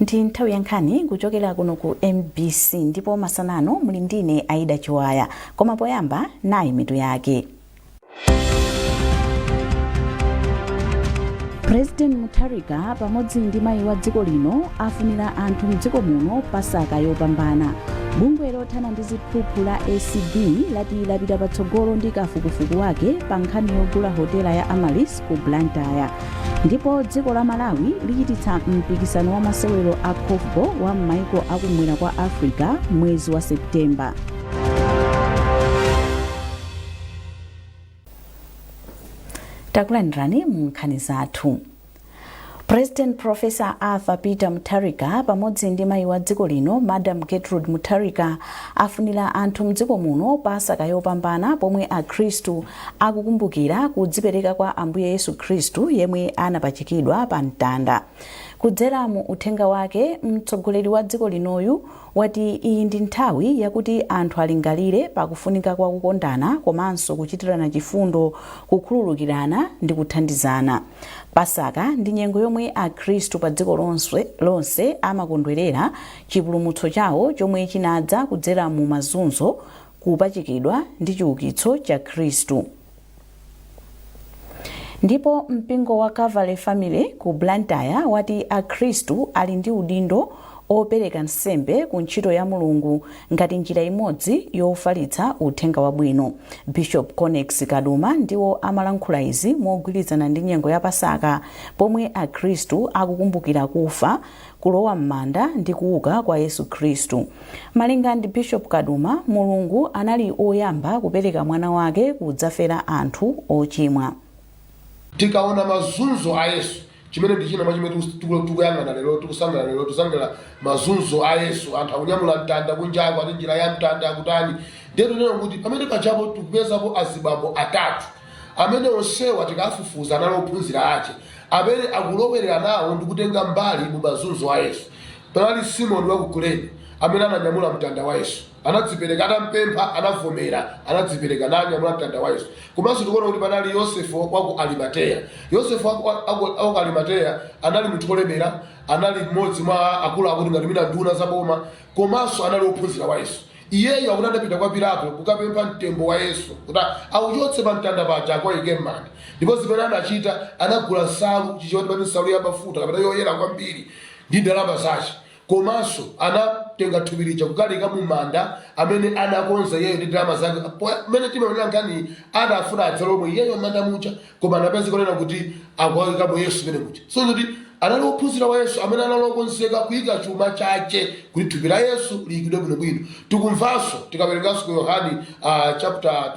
Ndi nthawi ya nkhani kuchokera kuno ku MBC, ndipo masana ano muli ndine Aida Chiwaya. Koma poyamba, nayi mitu yake. President Mutharika pamodzi ndi mayi wa dziko lino afunira anthu mdziko muno Pasaka yopambana. Bungwe lothana ndi ziphuphu la ACB lati lapita patsogolo ndi kafukufuku wake pa nkhani yogula hotela ya Amaryllis ku Blantyre. Ndipo dziko la Malawi lichititsa mpikisano wa masewero a korfball wa m'maiko akumwera kwa Africa mwezi wa September. Takulandirani mu nkhani zathu. President Professor Arthur Peter Mutharika pamodzi ndi mayi wa dziko lino Madam Gertrude Mutharika afunira anthu mdziko muno Pasaka yopambana, pomwe Akhristu akukumbukira kudzipereka kwa Ambuye Yesu Khristu yemwe anapachikidwa pa mtanda. Kudzera mu uthenga wake, mtsogoleri wa dziko linoyu wati iyi ndi nthawi yakuti anthu alingalire pakufunika kwa kukondana komanso kuchitirana chifundo, kukhululukirana ndi kuthandizana. Pasaka ndi nyengo yomwe Akhristu pa dziko lonse amakondwerera chipulumutso chawo chomwe chinadza kudzera mu mazunzo, kupachikidwa ndi chiukitso cha Khristu. Ndipo mpingo wa Calvary Family ku Blantyre wati Akhristu ali ndi udindo opereka nsembe ku ntchito ya Mulungu ngati njira imodzi yofalitsa uthenga wabwino. Bishop Connex Kaduma ndiwo amalankhula izi mogwirizana ndi nyengo ya Pasaka, pomwe Akhristu akukumbukira kufa, kulowa m'manda ndi kuuka kwa Yesu Khristu. Malinga ndi Bishop Kaduma, Mulungu anali oyamba kupereka mwana wake kudzafera anthu ochimwa. Tikaona mazunzo a Yesu, chimene ndi china mwa chimene tikuyang'ana lero, tikusangalala lero, tikusangalala mazunzo a Yesu, anthu akunyamula mtanda kunjako, ati njira ya mtanda, akutani. Ndiye tinena kuti pamene pajapo tikupezapo azibambo atatu amene onsewa tikafufuza anali ophunzira ache, amene akulowerera nawo ndi kutenga mbali mu mazunzo a Yesu. Panali Simoni wa ku Kurene amene ananyamula mtanda wa Yesu. Anadzipereka, atampempha anavomera, anadzipereka nanyamula mtanda wa Yesu. Komanso tikuona kuti panali Yosefe wa ku Arimateya. Yosefe wa ku Arimateya anali munthu wolemera, anali mmodzi mwa akuluakulu ngati mwina nduna za boma, komanso anali wophunzira wa Yesu. Iyeyo akuti anapita kwa Pilato kukapempha mtembo wa Yesu kuti auchotse pa mtanda paja akawayike m'manda. Ndipo zimene anachita, anagula nsalu, Chichewa timati nsalu ya bafuta kapena yoyera kwambiri, ndi ndalama zache. Komanso anatenga thupi lija kukaliyika mu manda amene anakonza iyeyo ndi ndalama zake. Mmene timaonera nkhaniyi, anafuna adzalowemo iyeyo m'manda muja, koma anapezeka kunena kuti akuwayikamo Yesu mmene muja. So kuti anali wophunzira wa Yesu amene anali okonzeka kuyika chuma chache kuti thupi la Yesu liyikidwe bwinobwino. Tikumvanso tikawerenganso ku Yohane chapter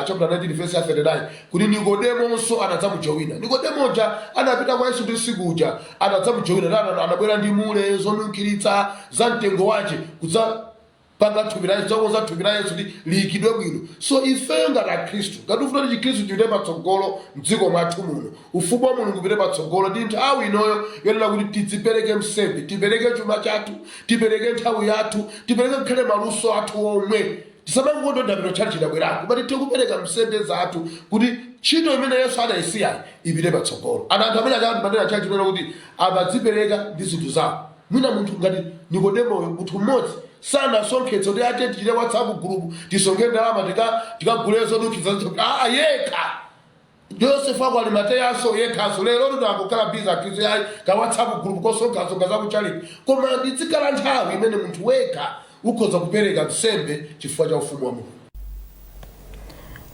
19 verse ya 39 kuti Nikodemonso anadzamujowina. Nikodemo uja anapita kwa Yesu ndi usiku uja, anadzamujowina, anabwera ndi mule, zonunkhiritsa za mtengo wache, kudzapanga thupi la Yesu, kudzakonza thupi la Yesu kuti liyikidwe bwino. So ifeyo ngati Akhristu, ngati tifuna kuti Chikhristu chipite patsogolo mdziko mwathu muno, ufumu wa Mulungu upite patsogolo, ndi nthawi inoyo yonena kuti tidzipereke msembe, tipereke chuma chathu, tipereke nthawi yathu, tipereke ngakhale maluso athu omwe. Tisamangokonda ndapita tchalitchi ndabwerako, koma tithe kupereka msembe zathu kuti ntchito imene Yesu adayisiyayi ipite patsogolo. Ana anthu amene aja manena tchalitchi kunena kuti amadzipereka ndi zinthu zawo. Mwina munthu ngati Nikodemoyo, munthu mmodzi sanasonkhetse kuti ate tichite WhatsApp group tisonkhe ndalama tikagule zonunkhiza. Aa, yekha. Yosefe wa ku Arimateyanso yekhanso. Lero lino akukhala busy Akhristu, ayi, ka WhatsApp group kosonkhasonkha za kuchaliti, koma ndizikhala nthawi imene munthu wekha ukhoza kupereka nsembe chifukwa cha ufumu wa Mulungu.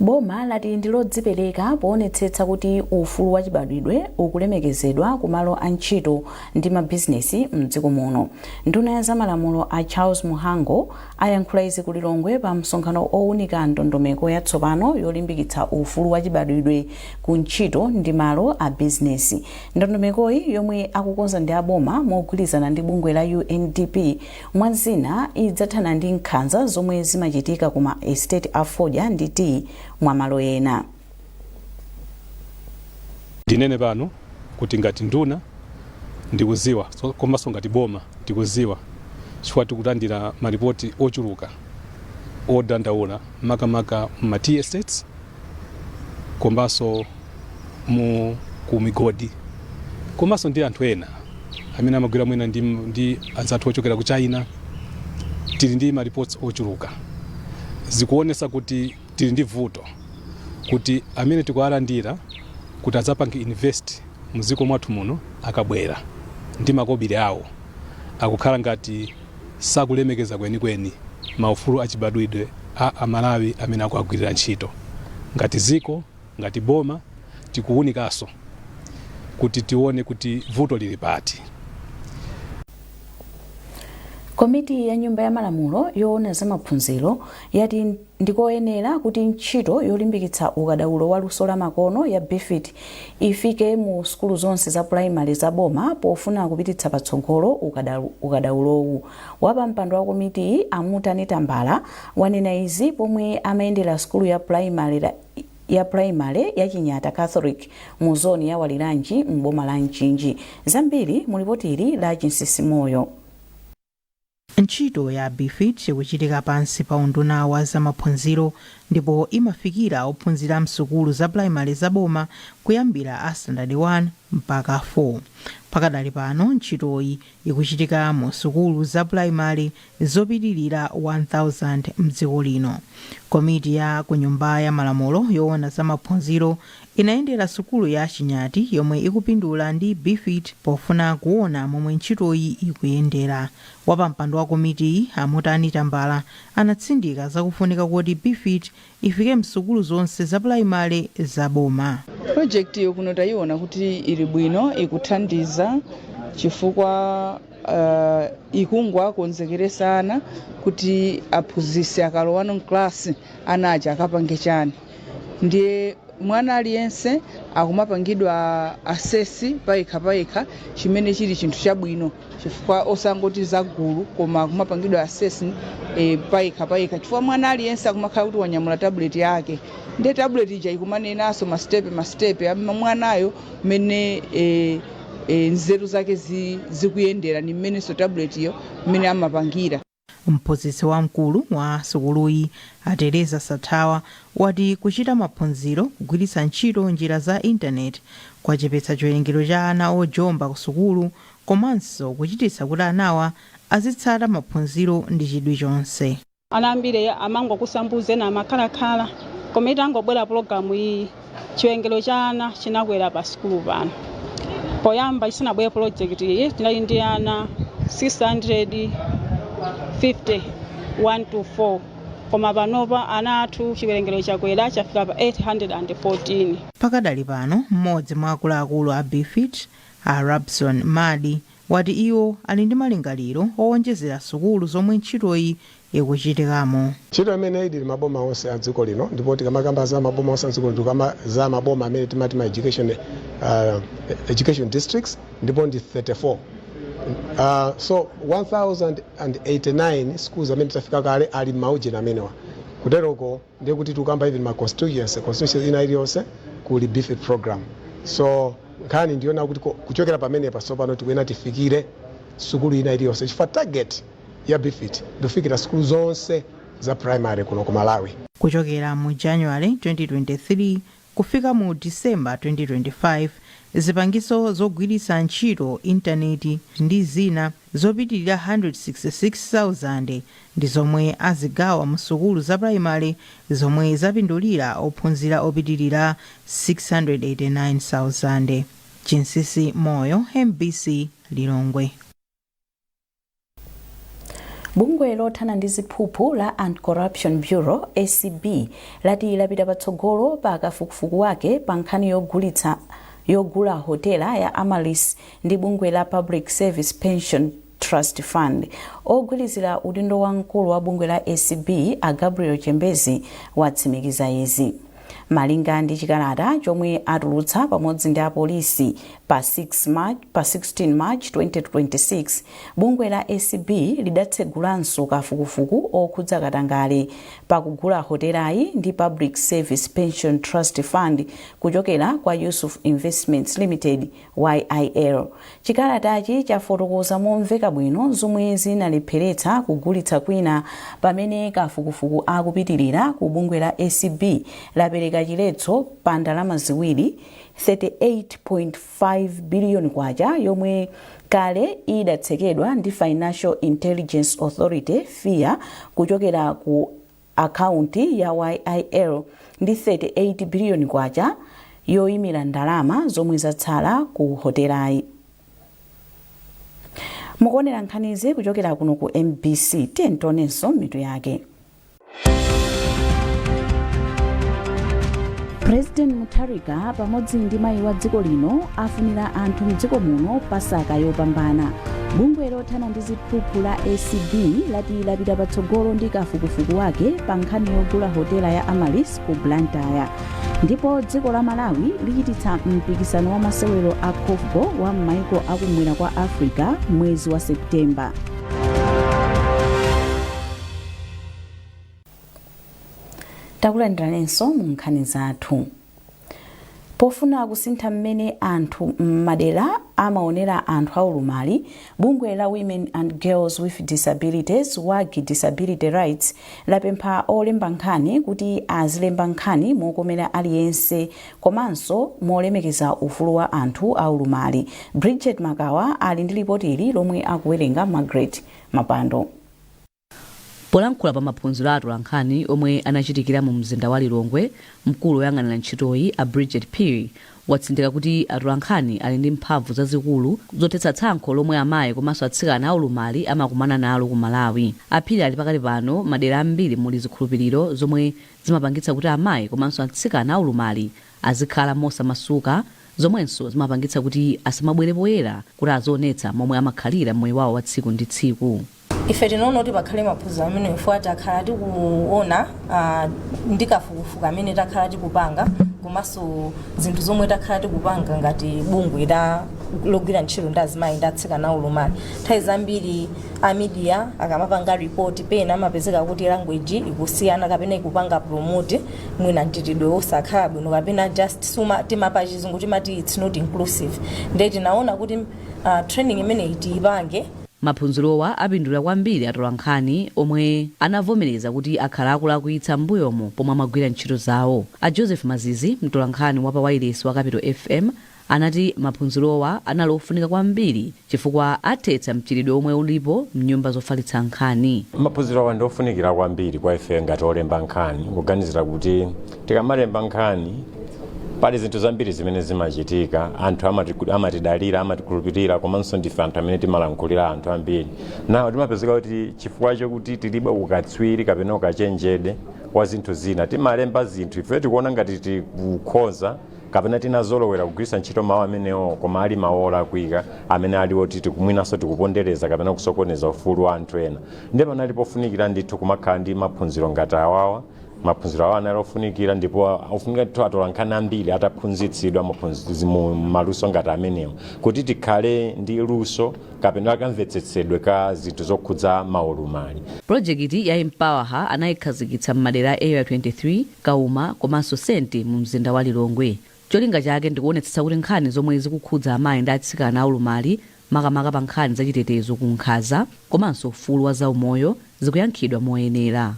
Boma lati ndi lodzipereka poonetsetsa kuti ufulu wachibadwidwe ukulemekezedwa ku malo a ntchito ndi mabizinesi mdziko muno. Nduna ya zamalamulo a Charles Mhango ayankhula izi ku Lilongwe pa msonkhano owunika ndondomeko yatsopano yolimbikitsa ufulu wachibadwidwe ku ntchito ndi malo a bizinesi. Ndondomekoyi, yomwe akukonza ndi aboma mogwirizana ndi bungwe la UNDP, mwa zina idzathana ndi nkhanza zomwe zimachitika ku ma estate a fodya ndi tiyi, mwa malo ena. Ndinene pano kuti ngati nduna ndikuziwa, komanso ngati boma tikuziwa, chifukwa tikulandira malipoti ochuluka odandaula, makamaka ma tea estates komanso mu ku migodi komanso ndi anthu ena amene amagwira mwina ndi anzathu ochokera ku China. Tili ndi ma reports ochuluka, zikuonesa kuti tili ndi vuto kuti amene tikuwalandira kuti adzapange invest mdziko mwathu muno, akabwera ndi makobiri awo, akukhala ngati sakulemekeza kwenikweni maufulu achibadwidwe a Amalawi amene akuagwirira ntchito. Ngati ziko, ngati boma, tikuwunikanso kuti tione kuti vuto lili pati. Komiti ya Nyumba ya Malamulo yoona za maphunziro yati ndikoyenera kuti ntchito yolimbikitsa ukadaulo wa luso la makono ya BEFIT ifike mu sukulu zonse za pulaimali za boma pofuna kupititsa patsogolo ukadaulowu. Wapampando wa komitiyi, Amutani Tambala, wanena izi pomwe amayendera sukulu ya pulaimali ya Chinyata Catholic mu zoni ya Waliranji m'boma la Mchinji. Zambiri mu lipoti la Chinsisi Moyo. Ntchito ya BEFIT ikuchitika pansi pa unduna wa zamaphunziro ndipo imafikira ophunzira msukulu za pulaimali za boma kuyambira a standard 1 mpaka 4. Pakadali pano ntchitoyi ikuchitika mu sukulu za pulaimali zopitirira 1000 mdziko lino. Komiti ya ku Nyumba ya Malamulo yoona za maphunziro inayendera sukulu ya Chinyati yomwe ikupindula ndi BEFIT pofuna kuona momwe ntchitoyi ikuyendera. Wapampando wa komitiyi, Amutani Tambala, anatsindika zakufunika kuti BEFIT ifike msukulu zonse za pulaimali za boma. Project iyo kuno tayiona kuti ili bwino, ikuthandiza chifukwa ikungoakonzekeresa ana kuti aphunzitsi akalowano mklasi, ana aja akapange chani. Ndiye mwana aliyense akumapangidwa assess payekha payekha, chimene chili chinthu chabwino chifukwa osangoti zagulu, koma akumapangidwa assess payekha payekha, chifukwa mwana aliyense akumakhala kuti wanyamula tablet yake. Ndiye tablet ija ikumanenanso ma steps, ma steps mwanayo mmene nzeru zake zikuyendera ni mmenenso tablet iyo mmene amapangira. Mphunzitsi wamkulu wa sukuluyi, a Teresa Sathawa, wati kuchita maphunziro kugwiritsa ntchito njira za intaneti kwachepetsa chiwerengero cha ana ojomba ku sukulu komanso kuchititsa kuti anawa azitsata maphunziro ndi chidwi chonse. Ana ambiri amangokusambuza, ena amakhalakhala, koma itangobwera pologalamu iyi, chiwerengero cha ana chinakwera pa sukulu pano. Poyamba, isanabwere project iyi, tinali ndi ana 650 1 to 4, koma panopa ana athu chiwerengero chakwera, chafika pa 814. Pakadali pano mmodzi mwa akuluakulu a BEFIT, a Rabson Madi, wati iwo ali ndi malingaliro owonjezera sukulu zomwe ntchitoyi ikuchitikamo. Ntchito imene ili maboma onse a dziko lino, ndipo tikamakamba za maboma onse a dziko lino, tikamba za maboma amene timati ma education districts, ndipo ndi 34. So 1089 schools amene tafika kale ali maujeni amenewa. Kuteroko ndiye kuti tikukamba even ma constituency ina iliyonse kuli BEFIT program. So nkhani ndiyona kuti kuchokera pamenepa tsopano tikuyenera tifikire sukulu ina iliyonse, chifukwa target ya BEFIT ndikufikira sukulu zonse za primary kuno ku Malawi. Kuchokera mu January 2023 kufika mu December 2025, zipangizo zogwiritsa ntchito intaneti ndi zina zopitirira 166,000 ndi zomwe azigawa mu sukulu za primary zomwe zapindulira ophunzira opitirira 689,000. Chinsisi Moyo, MBC, Lilongwe. Bungwe lothana ndi ziphuphu la Anti-Corruption Bureau, ACB, lati lapita patsogolo pa kafukufuku wake pa nkhani yogulitsa yogula hotela ya Amaryllis ndi bungwe la Public Service Pension Trust Fund. Ogwirizira udindo wamkulu wa bungwe la ACB, a Gabriel Chembezi, watsimikiza izi. Malinga ndi chikalata chomwe atulutsa pamodzi ndi apolisi pa 16 March 2026, bungwe la ACB lidatsegulanso kafukufuku okhudza katangale pakugula hotelayi ndi Public Service Pension Trust Fund kuchokera kwa Yusuf Investments Limited, YIL. Chikalatachi chafotokoza momveka bwino zomwe zinalepheretsa kugulitsa kwina pamene kafukufuku akupitirira ku bungwe la ACB lapereka lapereka chiletso pa ndalama ziwiri, 38.5 biliyoni kwacha yomwe kale idatsekedwa ndi Financial Intelligence Authority, FIA, kuchokera ku akaunti ya YIL ndi 38 biliyoni kwacha yoyimira ndalama zomwe zatsala ku hotelayi. Mukuonera nkhanizi kuchokera kuno ku MBC. Tiyeni tionenso mitu yake. President Mutharika pamodzi ndi mayi wa dziko lino afunira anthu mdziko muno Pasaka yopambana. Bungwe lothana ndi ziphuphu la ACB lati lapita patsogolo ndi kafukufuku wake pa nkhani yogula hotela ya Amaryllis ku Blantyre. Ndipo dziko la Malawi lichititsa mpikisano wa masewero a korfball wa m'maiko akumwera kwa Africa mwezi wa September. Takulandiraninso mu nkhani zathu. Pofuna kusintha mmene anthu m'madera amaonera anthu aulumali, bungwe la Women and Girls with Disabilities, WAGD Disability Rights, lapempha olemba nkhani kuti azilemba nkhani mokomera aliyense komanso molemekeza ufulu wa anthu aulumali. Bridget Makawa ali ndi lipoti ili lomwe akuwerenga Margaret Mapando. Polankhula pa maphunziro a atolankhani omwe anachitikira mu mzinda wa Lilongwe, mkulu woyang'anira ntchitoyi a Bridget Phiri watsindika kuti atolankhani ali ndi mphamvu zazikulu zothetsa tsankho lomwe amayi komanso atsikana aulumali amakumana nalo ku Malawi. A Phiri ati pakali pano madera ambiri muli zikhulupiliro zomwe zimapangitsa kuti amayi komanso atsikana aulumali azikhala mosamasuka zomwenso zimapangitsa kuti asamabwere poyera kuti azionetsa momwe amakhalira mmoyo wawo wa tsiku ndi tsiku. Ife tinaona kuti pakhale maphunziro amenewa chifukwa takhala tikuona ndi kafukufuku amene takhala tikupanga komanso zinthu zomwe takhala tikupanga ngati bungwe la logwira ntchito ndi azimayi ndi atsikana aulumali. Nthawi zambiri a media akamapanga report, pena amapezeka kuti language ikusiyana kapena ikupanga promote mwina mchitidwe wosakhala bwino kapena just suma timapa chizungu timati it's not inclusive. Ndiye tinaona kuti training imeneyi tiyipange. Maphunzirowa apindulira kwambiri atolankhani omwe anavomereza kuti akhala akulakwitsa m'mbuyomo pomwe amagwira ntchito zawo. A Joseph Mazizi, mtolankhani wa pa wailesi wa Capital FM, anati maphunzirowa anali ofunika kwambiri chifukwa athetsa mchitidwe omwe ulipo m'nyumba zofalitsa nkhani. Maphunzirowa ndi ofunikira kwambiri kwa ife ngati olemba nkhani, kuganizira kuti tikamalemba nkhani pali zinthu zambiri zimene zimachitika. Anthu amatidalira, amatikhulupirira, komanso ndife anthu amene timalankhulira anthu ambiri. Nawo timapezeka kuti chifukwa chokuti tilibe ukatswiri kapena ukachenjede wa zinthu zina, timalemba zinthu ife tikuona ngati tikukhoza kapena tinazolowera kugwiritsa ntchito mawu amenewo, koma ali mawu olakwika amene ali oti mwinanso tikupondereza kapena kusokoneza ufulu wa anthu ena. Ndiye panali pofunikira ndithu kumakhala ndi maphunziro ngati awawa. Maphunziro awa anali ofunikira ndipo ofunika ndithu atolankhani ambiri ataphunzitsidwa mu maluso ngati amenewa kuti tikhale ndi luso kapena kamvetsetsedwe ka zinthu zokhudza maulumali. Pulojekiti ya Empower Her anayikhazikitsa m'madera a Area 23, Kauma komanso Senti mu mzinda wa Lilongwe. Cholinga chake ndikuonetsetsa kuti nkhani zomwe zikukhudza amayi ndi atsikana aulumali makamaka pa nkhani za chitetezo ku nkhanza komanso ufulu wa zaumoyo zikuyankhidwa moyenera.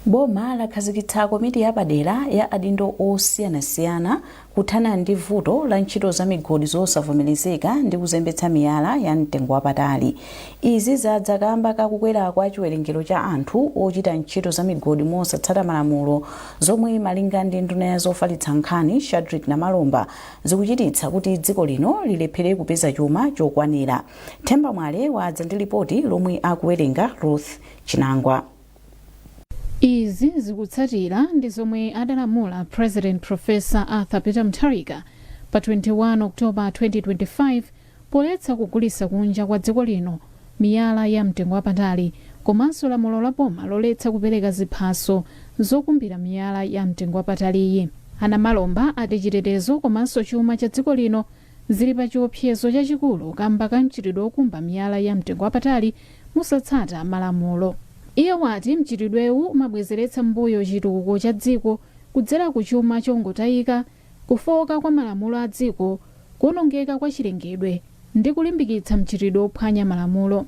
Boma lakhazikitsa komiti yapadera ya adindo osiyanasiyana kuthana ndi vuto la ntchito za migodi zosavomerezeka ndi kuzembetsa miyala ya mtengo wapatali. Izi zadza kamba ka kukwera kwa chiwerengero cha anthu ochita ntchito za migodi mosatsata malamulo, zomwe malinga ndi nduna ya zofalitsa nkhani Shadric Namalomba zikuchititsa kuti dziko lino lilephere kupeza chuma chokwanira. Themba Mwale wadza ndi lipoti lomwe akuwerenga Ruth Chinangwa. Izi zikutsatira ndi zomwe adalamula President Professor Arthur Peter Mutharika pa 21 October 2025 poletsa kugulitsa kunja kwa dziko lino miyala ya mtengo wapatali komanso lamulo la boma loletsa kupereka ziphaso zokumbira miyala ya mtengo wapataliyi. A Namalomba ati chitetezo komanso chuma cha dziko lino zili pa chiopsezo chachikulu kamba ka mchitidwe wokumba miyala ya mtengo wapatali mosatsata malamulo. Iye wati mchitidwewu umabwezeretsa m'mbuyo chitukuko cha dziko kudzera ku chuma chongotayika, kufooka kwa malamulo a dziko, kuonongeka kwa chilengedwe ndi kulimbikitsa mchitidwe wophwanya malamulo.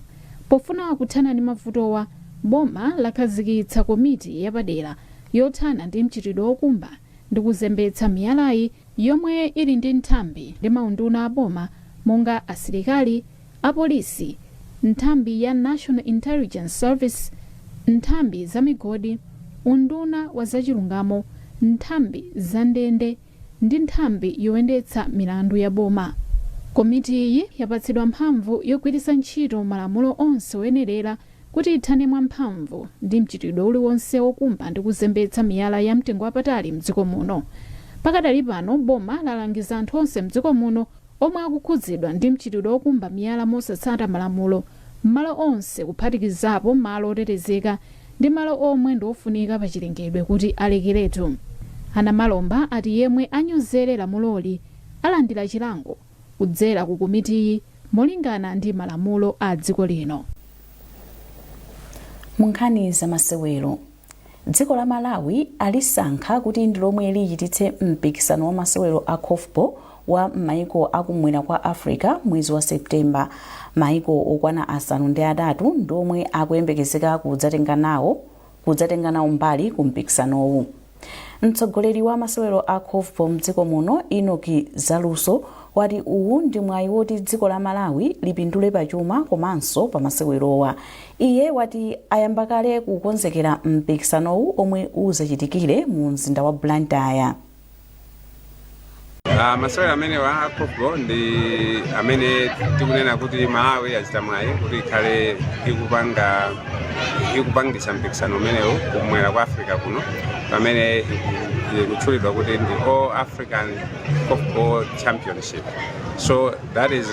Pofuna kuthana ndi mavutowa, Boma lakhazikitsa komiti yapadera yothana ndi mchitidwe wokumba ndi kuzembetsa miyalayi yomwe ili ndi nthambi ndi maunduna a boma monga asilikali, apolisi, nthambi ya National Intelligence Service, nthambi za migodi, unduna wa zachilungamo, nthambi za ndende ndi nthambi yoyendetsa milandu ya boma. Komitiyi yapatsidwa mphamvu yogwiritsa ntchito malamulo onse oyenerera kuti ithane mwamphamvu ndi mchitidwe uliwonse wokumba ndi kuzembetsa miyala ya mtengo wapatali mdziko muno. Pakadali pano boma lalangiza anthu onse mdziko muno omwe akukhudzidwa ndi mchitidwe wokumba miyala mosatsata malamulo m'malo onse kuphatikizapo malo otetezeka ndi malo omwe ndi ofunika pa chilengedwe kuti alekeretu. A Namalomba ati yemwe anyozere lamuloli alandira chilango kudzera ku komitiyi molingana ndi malamulo a dziko lino. Mu nkhani za masewero, dziko la Malawi alisankha kuti ndi lomwe lichititse mpikisano wa masewero a korfball wa m'maiko akumwera kwa Africa mwezi wa September. Maiko okwana 8 ndi omwe akuyembekezeka kudzatenga nawo mbali ku mpikisanowu. Mtsogoleri wa masewero a korfball mdziko muno Enoch Zaluso wati uwu ndi mwayi woti dziko la Malawi lipindule pachuma komanso pa masewerowa. Iye wati ayamba kale kukonzekera mpikisanowu omwe uzachitikire mu mzinda wa Blantyre. Masewera amenewa a korfball ndi amene tikunena kuti Malawi yachita mwayi kuti ikhale ikupangisa mpikisano umenewu kumwera kwa Africa kuno, pamene ikutchulidwa kuti ndi All African Korfball Championship. So that is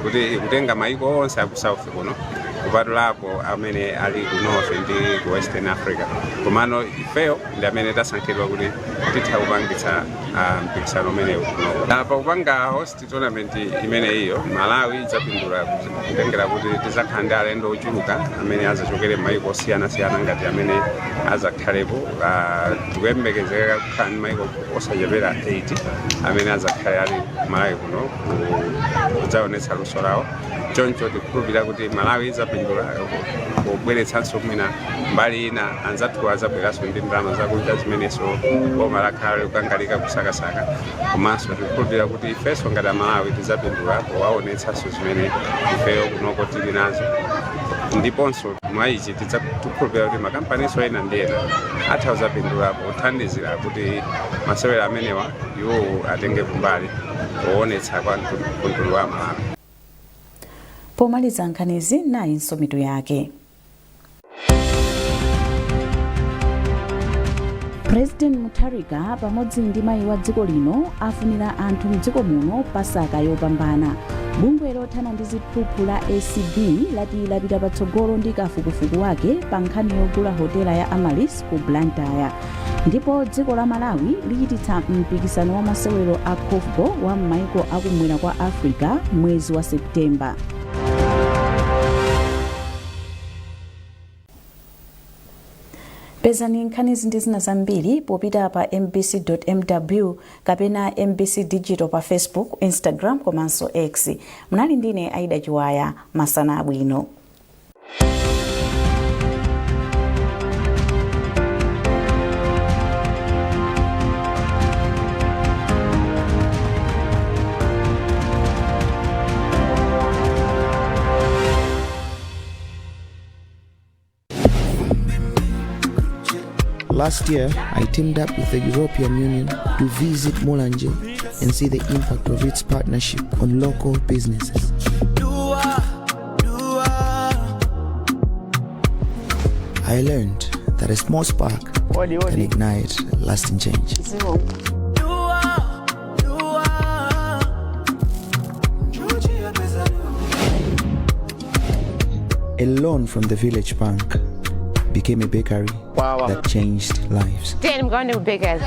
kuti ikutenga maiko onse aku South kuno, kupatulapo amene ali ku North ndi ku Western Africa. Komano ifeyo ndi amene tasankhidwa kuti titha kupangitsa mpikisano umenewu kuno. Pakupanga host tournament imeneyiyo, Malawi idzapindula kutengera kuti tidzakhala ndi alendo ochuluka amene azachokere m'mayiko osiyanasiyana ngati amene azakhalepo. Tikuyembekezeka kukhala ndi mayiko osachepera 8 amene azakhale ali Malawi kuno kudzaonetsa luso lawo. Choncho tikukhulupirira kuti Malawi idzapindula pobweretsanso mwina mbali ina anzathu azabweranso ndi ndalama zakunja zimenenso boma lakhala likukangalika kusakasaka. Komanso tikukhulupirira kuti ifenso ngati Amalawi tidzapindula powaonetsanso zimene ifeyo kunoko tili nazo. Ndiponso mwa ichi tikukhulupirira kuti makampaninso ena ndi ena atha kudzapindula pothandizira kuti masewera amenewa iwowo atenge kumbali poonetsa kwa mtundu wa Malawi. Pomaliza nkhanizi, nayinso mitu yake. President Mutharika pamodzi ndi mayi wa dziko lino afunira anthu mdziko muno Pasaka yopambana. Bungwe lothana ndi ziphuphu la ACB lati lapita patsogolo ndi kafukufuku wake pa nkhani yogula hotela ya Amaryllis ku Blantyre. Ndipo dziko la Malawi lichititsa mpikisano wa masewero a korfball wa m'maiko akumwera kwa Africa mwezi wa September. Pezani nkhanizi ndi zina zambiri popita pa mbc.mw kapena MBC Digital pa Facebook, Instagram komanso X. Munali ndine Aida Chiwaya, masana abwino. Last year, I teamed up with the European Union to visit Mulanje and see the impact of its partnership on local businesses. I learned that a small spark can ignite lasting change. A loan from the village bank became a bakery that changed lives. Tiyeni mukaone ku bakery.